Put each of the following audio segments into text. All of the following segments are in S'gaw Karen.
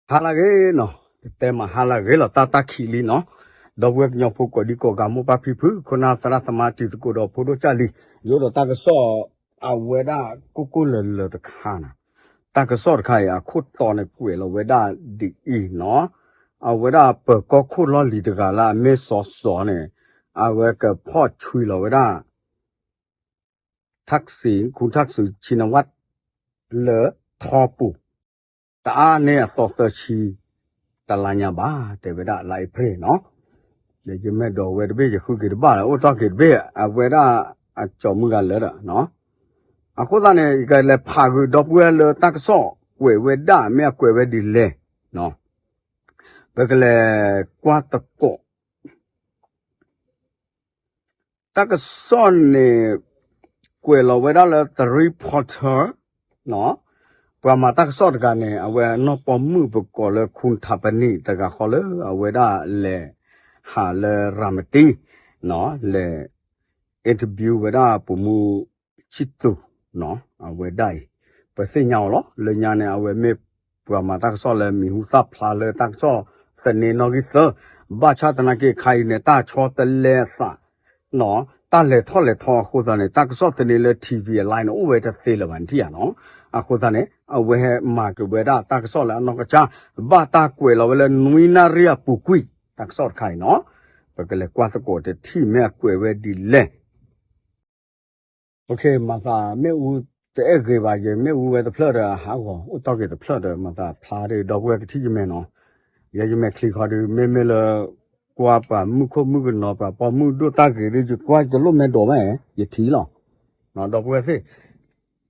ဟါလၢအဂ့ၤနီၤ, ပတဲမးဟါလၢအဂ့ၤလီၤ တၢ်တၢ်ခံးလံနီၤ, ဒီပုၢ်ဝဲၢ်ကညီဖိကိးဒံကိးဂၤ မိၢ်ပၢ်ဖံဖု ခိၣ်နၢ်သရၣ်သမါ တံၤသကိးဒီးဖိဒိၣ်ကၢ်လံၤ, ယအိၣ်ဒီးတၢ်ကစီၣ် အဝဲဒၣ်ကိၢ်ကိၢ်လၢၤလၢၤတခါနီၤ, တၢ်ကစီၣ်တခါအံၤ အခိၣ်တီန့ၣ်ကွဲးလီၤဝဲဒၣ်ဒ်အံၤနီၤ, အဝဲဒၣ်ပၢၤကီၢ်ခိၣ်လီၢ်လံၤတဂၤလၢအမ့ၢ်စီၤစီၤန့ၣ် အဝဲကဖီၣ်ဆွံလီၤဝဲဒၣ် ထၣ်စံး ခူထၣ်စံး ဆံနဝၣ် လၢထီပူၤ တအါန့ၢ်အသီသၢဆံ တလါညါဘၣ် တဲဝဲဒၣ်လါအ့ဖြ့ၣ်နီၤ, ဒီးယမ့ၢ်ဒိးဝဲတဘ့ၣ် ယဃုက့ၤတဘၣ်လၢ အိၣ်တီၢ်က့ၤတဘ့ၣ် အဝဲဒၣ်အကၠီၤမုၢ်ဂၤလၢာ်ဒီး အဃိသတးန့ၣ် ယကလဲၤဖးဂုာ်ဒီပုၢ်ဝဲၢ်လၢတၢ်ကစီၣ်ကွဲးဝဲဒၣ် မ့ၢ်အကွဲးဝဲဒ်လဲၣ်, ပကလဲၤကွၢ်သကိး တၢ်ကစီၣ်န့ၣ် ကွဲးလီၤဝဲဒၣ်လၢ The Reporter နီၤ, ပှၤမၤတၢ်ကစီၣ်တဂၤန့ၣ် အဝဲအနီၢ်ပိာ်မုၣ်ပကိးလၢ ခူထၣ်ပနံၣ် တဂၤဃီလၢ အဝဲဒၣ်လဲၤဟးလၢရၤမတံ နီၤ, လဲၤ interview ဝဲဒၣ် ပူၤမူဆံသူး နီၤ, အဝဲဒၣ်အံၤ ပသ့ၣ်ညါအီၤလီၤ. လၢညါန့ၣ် အဝဲမ့ၢ်ပှၤမၤတၢ်ကစီၣ်လၢမံၤဟူသၣ်ဖျါလၢတၢ်ကစီၣ်သန့နီၣ်ဂံၢ်သၢ, ဘၣ်ဆၣ်သနာ်က့ခါအံၤန့ၣ် တၢ်ဆီတလဲအသး နီၤ, တၢ်လဲၤထီၣ်လဲၤထီအဃိသတးန့ၣ် တၢ်ကစီၣ်သန့လၢ ထံၣ်ဝံၤ အ line န့ၣ် အိၣ်ဝဲတသ့လၢၤဘၣ် နထံၣ်ဧါနီၤ. အဃိသတးန့ၣ် အဝဲဟဲမၤက့ၤဝဲဒၣ်တၢ်ကစီၣ်လၢအနီၢ်ကစၢ် ဘၣ်တၢ်ကွဲးလီၤဝဲလၢ နွံနၣ်ရံၣ်အပူၤကွံာ် တၢ်ကစီၣ်တခါအံၤနီၤ, ပကလဲၤကွၢ်သကိးတထံၣ် မ့ၢ်အကွဲးဝဲဒ်လဲၣ်. မ့ၣ်အူတအဲၣ်ဂ့ၤဘၣ် ယမ့ၣ်အူဝဲတဖျၢၣ်ဒီး ဟးဂီၤအိၣ်တီၢ်က့ၤတဖျၢၣ်ဒီး မၤသးဖျါဒီး ဒီပုၢ်ဝဲၢ်ကထံၣ်ယမဲာ်နီၤ, ယဲယမဲာ်ချံခီဒီး မ့မ့ၢ်လၢ ကွၢ်ပှၤမုၣ်ခိၣ်မုၣ်ကနီၤ ပှၤပိာ်မုၣ်ဒိၣ်တၢ်ဂ့ၤဒီး ယကွၢ်တလိၣ်မဲာ်ဒိးဘၣ် ယထံၣ်လီၤ, ဒီပုၢ်ဝဲၢ်သ့ၣ်,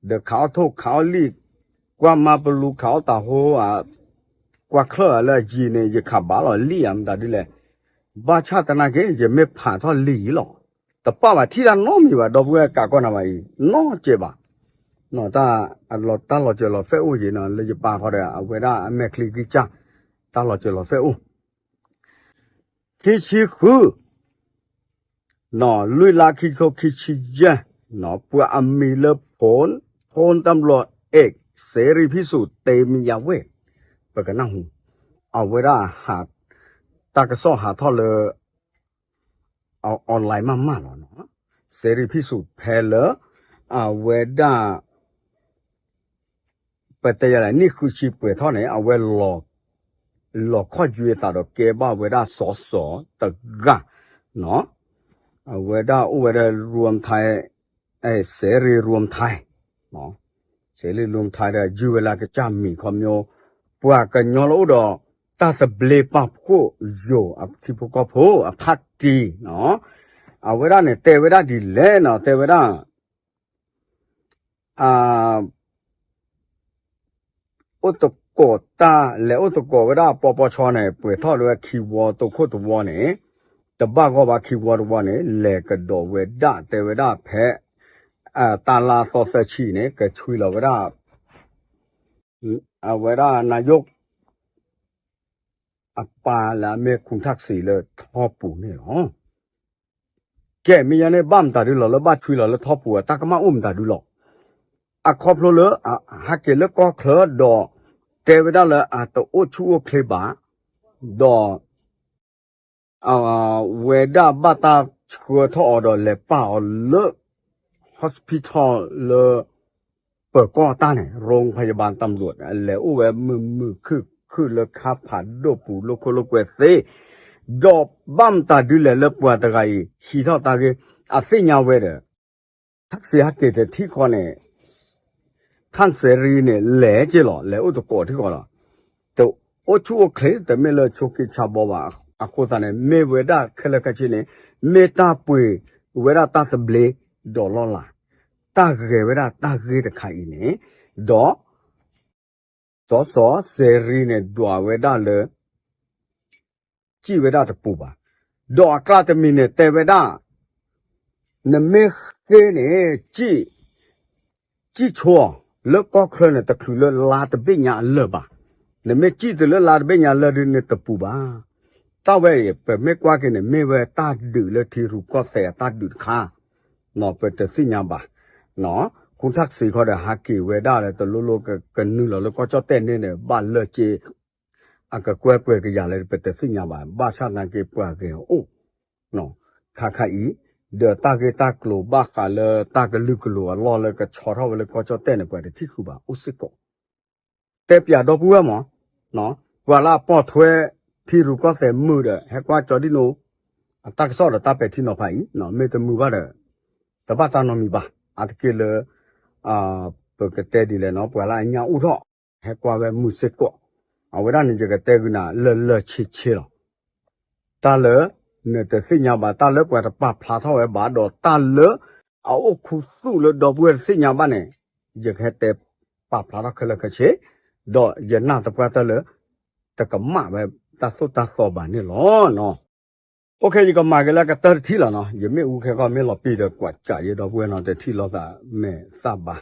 ဒီးခးအီၣ်ထိၣ်ခးအီၣ်လံၣ်, ကွၢ်မၤပလူၤခးအီၣ်တၢ်ဟိ ကွၢ်ချၢၣ်လၢအယံၤန့ၣ် ယခးဘၣ်လီၤလံၣ်ဧါ မတၤဒ်လဲၣ်, ဘၣ်ဆၣ်သနာ်က့ ယမ့ၢ်ဖးထီၣ်လံၣ်အံၤလီၤ, တပၣ်ဘၣ်ထံၣ်တၢ်နီတမံၤဘၣ် ဒီပုၢ်ဝဲၢ်ကးကီၢ်နၤဘၣ်အံၤ နီတစဲးဘၣ်, တၢ်လီၤစၢၤလီၤသွဲၣ်အိၣ်ယံၤနီၤ လၢယပၢ်ဃီဒီး အဝဲဒၣ်အမဲာ်ချံဂံၢ်စၢ် တၢ်လီၤစၢၤလီၤသွဲၣ်အိၣ် ခံဆံဃု နီၤ လွံၢ်လါခံကထိခံဆံယဲၢ်, နီၤ ပှၤအမံၤလၢ พล พลตำรวจเอก เสรีพิสุทธิ์ เตมียเวท ပကနၢ်ဟူ, အဝဲဒၣ် တၢ်ကစီၣ်ဟးထီၣ်လၢ အ online မးမးလီၤနီၤ, เสรีพิสุทธิ์ ဖဲလၢ အဝဲဒၣ် ပတဲယၤလဲၣ် နံၣ်ဃုဆံပှဲၤထီၣ်န့ၣ် အဝဲ လီၤခီၣ်ယွဲသးဒီးကဲဘၣ်ဝဲဒၣ်စီၤစီၤတဂၤ, နီၤ, အဝဲဒၣ်အိၣ်ဝဲဒၣ် รวมไทย เสรีรวมไทย เสรีรวมไทย ဒီး ယုၢ်ဝဲလၢကစၢ်မံၤခီမျိုး, ပှၤကညီလၢအိၣ်ဒီး တၢ်သဘျ့ပာ်ဖှိၣ်ယိာ်အထံဖိကီၢ်ဖိအဖးတံၢ်နီၤ, အဝဲဒၣ်န့ၣ် တဲဝဲဒၣ်ဒ်လဲၣ်နီၤ တဲဝဲဒၣ် အိၣ်သကိးတၢ် လဲၤအိၣ်သကိးဝဲဒၣ်ပီပီဆီန့ၣ် ပှဲၤထီၣ်ဝဲခံဝီ တိခိၣ်တဝီန့ၣ် တဘၣ်ဂီၢ်ဘၣ် ခံဝီတဝီန့ၣ် လဲၤကဒီးဝဲဒၣ် တဲဝဲဒၣ်ဖဲ တၢ်လါသီသၢဆံန့ၣ် ကဆွံလီၤဝဲဒၣ် အဝဲဒၣ် နာယိၣ် အပၢ်လၢအမ့ၢ် ခူထၣ်စံး လၢထီပူၤန့ၣ်လီၤ. ကဲ မ့ၢ်ယၤန့ၣ် ဘၣ်မတၤဒုလီၤ လၢဘၣ်ဆွံလီၤလၢထီပူၤ တၢ်ကမၣ်အိၣ်မတၤဒုလီၤ. အခီဖျိလၢ ဟဲက့ၤလၢကီၢ်ချၢဒီး တဲဝဲဒၣ်လၢအတအိၣ်ဆူၣ်အိၣ်ချ့ဘၣ်, ဒီး အဝဲဒၣ်ဘၣ်တၢ်ဆှၢထီၣ်အီၤဒီးလဲၤပာ်အီၤလၢ hospital လၢ ပၢၤကီၢ်တၢ်န့ၣ် โรงพยาบาลตำรวจ လဲၤအိၣ်ဝဲမုာ်မုာ်ခုၣ်ခုၣ်လၢခါဖးဒိၣ်ပူၤ လိာ်ခိၣ်လိာ်ကွဲသ့, ဒီးဘၣ်မတၤဒုလဲၣ်လၢပှၤတဂၤအံၤ ဟံးထီၣ်တၢ်ဂ့ၢ် အသ့ၣ်ညါဝဲဒီး ထၣ်စံးဟဲက့ၤတထံၣ်ဃီန့ၣ် ထၣ်စဲရံန့ၣ် လဲၤက့ၤလီၤ လဲၤအိၣ်သကိးထံဃီလီၤ. တအိၣ်ဆူၣ်အိၣ်ချ့ တမ့ၢ်လၢဆိးက့ဆါဘီဘၣ်. အဃိသတးန့ၣ် မ့ၢ်ဝဲဒၣ်ခဲလၢာ်ခဲဆ့န့ၣ် မ့ၢ်တၢ်ပှ့ၤဝဲဒၣ်တၢ်သဘျ့ဒီးလီၢ်လၤ တၢ်ဂဲၤဝဲဒၣ်တၢ်ဂ့ၢ်တခါအံၤန့ၣ်, ဒီး စီၤစီၤစဲရံန့ၣ် ဒွးဝဲဒၣ်လၢ စံၣ်ဝဲဒၣ်တပူၤဘၣ်. ဒီးအကျါတမံၤန့ၣ် တဲဝဲဒၣ် နမ့ၢ်ဃ့န့ၣ် စံၣ်ဆိအီၤ လၢကီၢ်ချၢန့ၣ် တချုးလၢလါတဘ့ၣ်ညါအလၢာ်ဘၣ်. နမ့ၢ်စံၣ်တုၤလၢလါတဘ့ၣ်ညါလၢာ်ဒုန့ၣ်တပူၤဘၣ်. တၢ်ဝဲအံၤ ပမ့ၢ်ကွၢ်က့ၤန့ၣ် မ့ၢ်ဝဲတၢ်ဒုးလၢထံရူၢ်ကီၢ်သဲးအတၢ်ဒုးတခါ ပတသ့ၣ်ညါဘၣ်. ခူထၣ်စံးခီဒီး ဟးက့ၤဝဲဒၣ်လၢတလိၣ်လိၣ်ကနုာ်လီၤလၢကီၢ်ကၠီၣ်တဲၣ်န့ၣ်န့ၣ် ဘၣ်လၢက့ၤ အကကွဲပှဲၤကယၤလၢပတသ့ၣ်ညါဘၣ်, ဘၣ်ဆၣ်သနာ်က့ပှၤဂဲၤအိၣ် ခါခါအံၤ, ဒီးတၢ်ဂ့ၢ်တၢ်ကျိၤဘၣ်ဃးလၢတၢ်ကလုာ်ကလိၤအလီၢ်လၢကဆီထီၣ်ဝဲလၢကီၢ်ကၠီၣ်တဲၣ်န့ၣ် ပှၤတထံၣ်ဃုာ်ဘၣ် အိၣ်စ့ၢ်ကီး. တဲပၠးဒီပုၢ်ဝဲၢ်မး, ပှၤလၢအပိာ်ထွဲထံရူၢ်ကီၢ်သဲးမုာ်ဒီး ဟဲကွၢ်ကၠီဒံၣ်နိ အတၢ်ကစီၣ်ဒီးတၢ်ပဲာ်ထံနီၤဖးအံၤ မ့ၢ်တမုာ်ဘၣ်ဒီး တဘၣ်တၢ်နီတမံၤဘၣ်. အါတက့ၢ်လၢ ပကတဲဒ်လဲၣ်နီၤ, ပှၤလၢအညၣ်အိၣ်ထီၣ် ဟဲကွၢ်ဝဲမုာ်စ့ၢ်ကီး. အဝဲဒၣ်န့ၣ် ယကတဲဂုာ်နၤလၢာ်လၢာ်ဆ့ဆ့လီၤ. တၢ်လၢ နတသ့ၣ်ညါဘၣ်, တၢ်လၢပှၤတပာ်ဖျါထီၣ်ဝဲဘၣ်, ဒီးတၢ်လၢအအိၣ်ခူသူၣ်လၢဒီပုၢ်ဝဲၢ်တသ့ၣ်ညါဘၣ်န့ၣ် ယကဟဲတဲပာ်ဖျါထီၣ်ခဲလၢာ်ခဲဆ့, ဒီးယနာ်သပှၢ်တၢၢ်လၢ တကမၣ်ဝဲတၢ်သိၣ်တၢ်သီဘၣ်န့ၣ်လီၤ. OK, ယကမၤက့ၤလၢကတၢၢ်တထံၣ်လီၤနီၤ. ယမ့ၢ်အူခဲကီၢ်မ့ၢ်လီၤပံာ်ဒီး ကွၢ်စးယဲဒီပုၢ်ဝဲၢ်နီၤ, တထံၣ်လိာ်သးမဲာ်သၣ်ဘါ,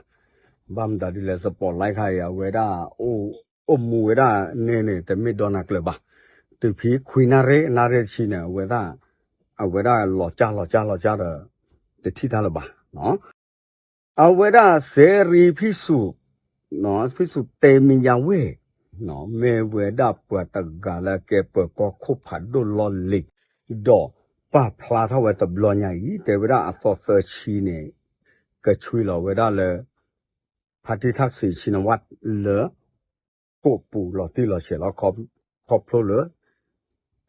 ဘၣ်မတၤဒ်လဲၣ် စပီးလဲခါအံၤ အဝဲဒၣ် အိၣ်မူဝဲဒၣ်န့ၣ်န့ၣ် တမ့ၢ်ဒီနၤကျၢၤဘၣ်. တုၤဖဲခွံနၣ်ရံၣ် နၣ်ရံၣ်တဆံန့ၣ် အဝဲဒၣ် အဝဲဒၣ်လီၤကၢ်လီၤကၢ်လီၤကၢ်ဒီး တထံၣ်တၢ်လၢၤဘၣ်. အဝဲဒၣ် စဲရံဖံၣ်ဆူၣ်, ဖံၣ်ဆူၣ်တဲမံယါဝဲၢ်, မ့ၢ်ဝဲဒၣ်ပှၤတဂၤလၢကဲပၢၤကီၢ်ခိၣ်ဖးဒိၣ်လီၢ်လံၤ, ဒီးပာ်ဖျါထီၣ်ဝဲတဘျီညါအံၤ တဲဝဲဒၣ်အသီသၢဆံန့ၣ် ကဆှံလီၤဝဲဒၣ်လၢ ဖါတံၢ်ထၣ်စံးဆံနဝၣ်လၢ ကိးပူၤလီၤတံၢ်လီၤဆဲးလီၤ. ခီဖျိလၢ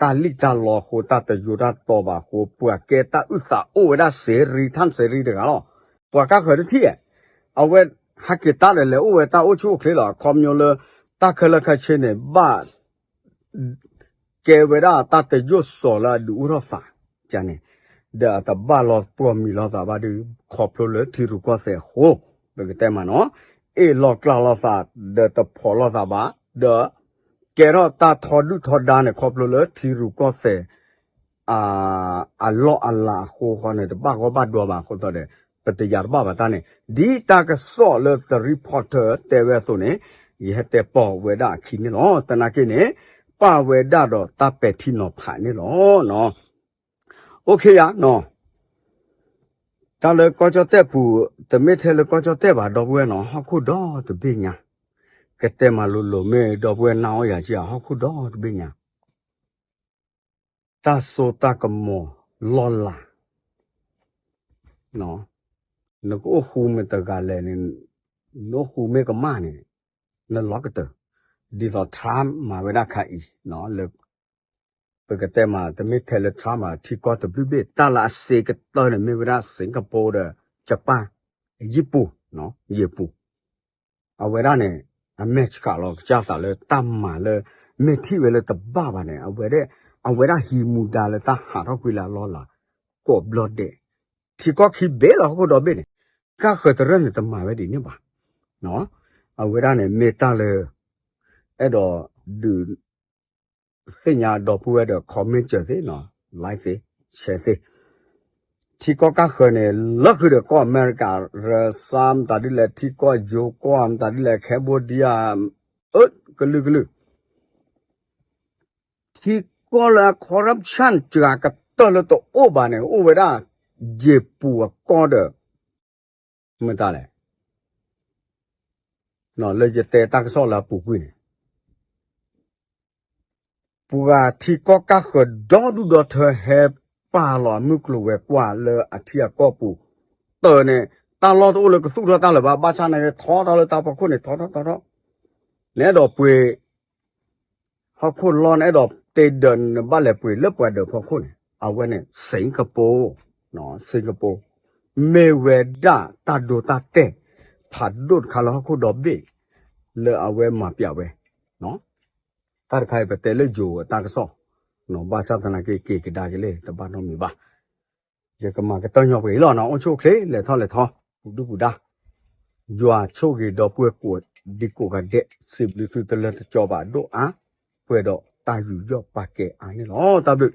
တၢ်လံၣ်တၢ်လီအဃိ တၢ်တယိတၢ်တီဘၣ်အဃိ ပှၤကဲတၢ်အုၣ်သးအိၣ်ဝဲဒၣ်စဲရံ ထၣ်စဲရံတဂၤလီၤ. ပှၤကါဃၢၤတထံၣ်ဧါ, အဝဲဟဲက့ၤတၢ်ဒီးလဲၤအိၣ်ဝဲတၢ်အိၣ်ဆူၣ်အိၣ်ချ့လီၤ. အခီပညီလၢ တၢ်ခဲလၢာ်ခဲဆ့န့ၣ် ဘၣ် ကဲဝဲဒၣ်တၢ်တယိၣ်စီၤလၢအဒုးအိၣ်ထီၣ်သးန့ၣ်, ဒီးအတဘၣ်လီၤပှီၢ်မံၤလိာ်သးဘၣ်ဒီး ခီဖျိလၢထံရူၢ်ကီၢ်သဲးအဃိ, ပကတဲမးနီၤ, အ့ၣ်လိာ်ကျါလိာ်သး ဒီးတဖိးလိာ်သးဘၣ်, ဒီး ကဲထီၣ်တၢ်ထီဒုၣ်ထီဒါန့ၣ် ခီဖျိလၢထံရူၢ်ကီၢ်သဲး အလီၢ်အလၤအဃိဃီန့ၣ် တဘၣ်ဂီၢ်ဘၣ်ဒွးဘၣ်အဃိသတးဒီး ပတယၤတဘၣ်ဘၣ်တၢ်န့ၣ် ဒ်တၢ်ကစီၣ်လၢ The Reporter တဲဝဲအသိးန့ၣ် ယဟဲတဲပိာ်ဝဲဒၣ်အခံန့ၣ်လီၤ. သနာ်က့န့ၣ် ပာ်ဝဲဒၣ်ဒီးတၢ်ပဲာ်ထံနီၤဖးန့ၣ်လီၤ. OK ယၤနီၤ, တၢ်လၢကီၢ်ကၠီၣ်တဲၣ်ပူၤ တမ့ၢ်ထဲလၢကီၢ်ကၠီၣ်တဲၣ်ဘၣ် ဒီပုၢ်ဝဲၢ်နီၤ, ဟီၣ်ခိၣ်ဒီတဘ့ၣ်ညါ, ကတဲမၤလိၤလိၤ မ့ၢ်ဒီပုၢ်ဝဲၢ်နၢ်အီၣ်ယၤက့ၤ ဟီၣ်ခိၣ်ဒီတဘ့ၣ်ညါ တၢ်စိတၢ်ကမီၤလီၢ်လၤ, နကအိၣ်ဃူမ့ၢ်တဂၤလဲၣ်န့ၣ်, နအိၣ်ဃူမ့ၢ်ကမၣ်န့ၣ် နလီၤကတၢၢ်, ဒ်သိး Trump မၤဝဲဒၣ်ခါအံၤ, လၢ ပကတဲမး တမ့ၢ်ထဲလၢ Trump ဘၣ် ထံကီၢ်တဘျုးဘ့ၣ် တၢ်လၢအစ့ကတၢၢ်န့ၣ် မ့ၢ်ဝဲဒၣ် Singapore ဒီး Japan, ယံာ်ပူၤ, ယံာ်ပူၤ အဝဲဒၣ်န့ၣ် အမဲာ်ဆှးလီၤကစၢ်သးလၢတၢ်မၤလၢ မ့ၢ်ထံၣ်ဝဲလၢတဘၣ်ဘၣ်န့ၣ် အဝဲဒၣ် အဝဲဒၣ်ဟံးမူဒါလၢတၢ်ဟးထီၣ်ကွံာ်လၢအလီၢ်လၤ ကိးဘျီဒဲး, ထံကီၢ်ခံဘ့ၣ်လီၤ ဟီၣ်ခိၣ်ဒီဘ့ၣ်န့ၣ်, ကါဃၢၤတရၢၢ်န့ၣ် တမၤဝဲဒ်န့ၣ်ဘၣ်. အဝဲဒၣ်န့ၣ် မ့ၢ်တၢ်လၢ အဲၣ်ဒိးဒုး သ့ၣ်ညါဒီပုၢ်ဝဲၢ်ဒီး comment စၢၤသ့, like သ့, share သ့. ထံကီၢ်ကါဃၢၤန့ၣ် လၢဃုာ်ဒီးကီၢ်အမဲရကၤ ရၢစါ မတၤဒ်လဲၣ် ထံကီၢ်ယိၤကီၢ် မတၤဒ်လဲၣ် Cambodia, အၢ ကလုာ်ကလုာ် ထံကီၢ်လၢ corruption စှၤကတၢၢ်လၢတအိၣ်ဘၣ်န့ၣ် အိၣ်ဝဲဒၣ် ယံာ်ပူၤအကီၢ်ဒီး မတၤလဲၣ် လၢယတဲတၢ်ကစီၣ်လၢအပူၤကွံာ်န့ၣ် ပှၤထံကီၢ်ကါဃၢၤဒီဒူၣ်ဒီထၢဟဲပာ်လီၤအမုၢ်ကျိၤဝဲၤကွာ်လၢအထံအကီၢ်ပူၤ, တၢ်န့ၣ် တၢ်လီၢ်တအိၣ်လၢကသူၣ်ထီၣ်တၢ်လၢၤဘၣ်, ဘၣ်ဆၣ်န့ၣ် ထီထီၣ်လၢတၢ်ဖီခိၣ်န့ၣ် ထီထီၣ်ထီထီၣ်, နအဲၣ်ဒိးပှ့ၤ ဟီၣ်ခိၣ်လီၢ်န့ၣ် အဲၣ်ဒိးတ့ဒၢးန့ၣ် နဘၣ်လဲၤပှ့ၤလၢပှၤဒၢးဖီခိၣ်န့ၣ် အဝဲန့ၣ် Singapore, Singapore မ့ၢ်ဝဲဒၣ်တၢ်ဒိတၢ်တဲာ် ဖးဒိၣ်တခါလၢဟီၣ်ခိၣ်ဒီဘ့ၣ် လၢအဝဲမၤပျးဝဲ, တၢ်တခါအံၤပတဲလၢယိၤအတၢ်ကစီၣ်, ဘၣ်ဆၣ်သနာ်က့ က့ၤကဒါက့ၤလံ တဘၣ်နီတမံၤဘၣ်. ယကမၤကတၢၢ်ညီပှဲၤအံၤလီၤနီၤ, အိၣ်ဆူၣ်အိၣ်ချ့ လဲၤထီၣ်လဲၤထီ ပူၤဒုၣ်ပူၤဒါ, ယွၤဆိၣ်ဂ့ၤဒီပုၢ်ဝဲၢ်ကိးဒံကိးဂၤဒဲး, စံးဘျုးသုတလၢတကၠီဘၣ်ဒိၣ်အါ, ပှဲၤဒီးတၢ်ယူးယီၣ်ပာ်ကဲအါန့ၣ်လီၤ. တၢ်ဘျုး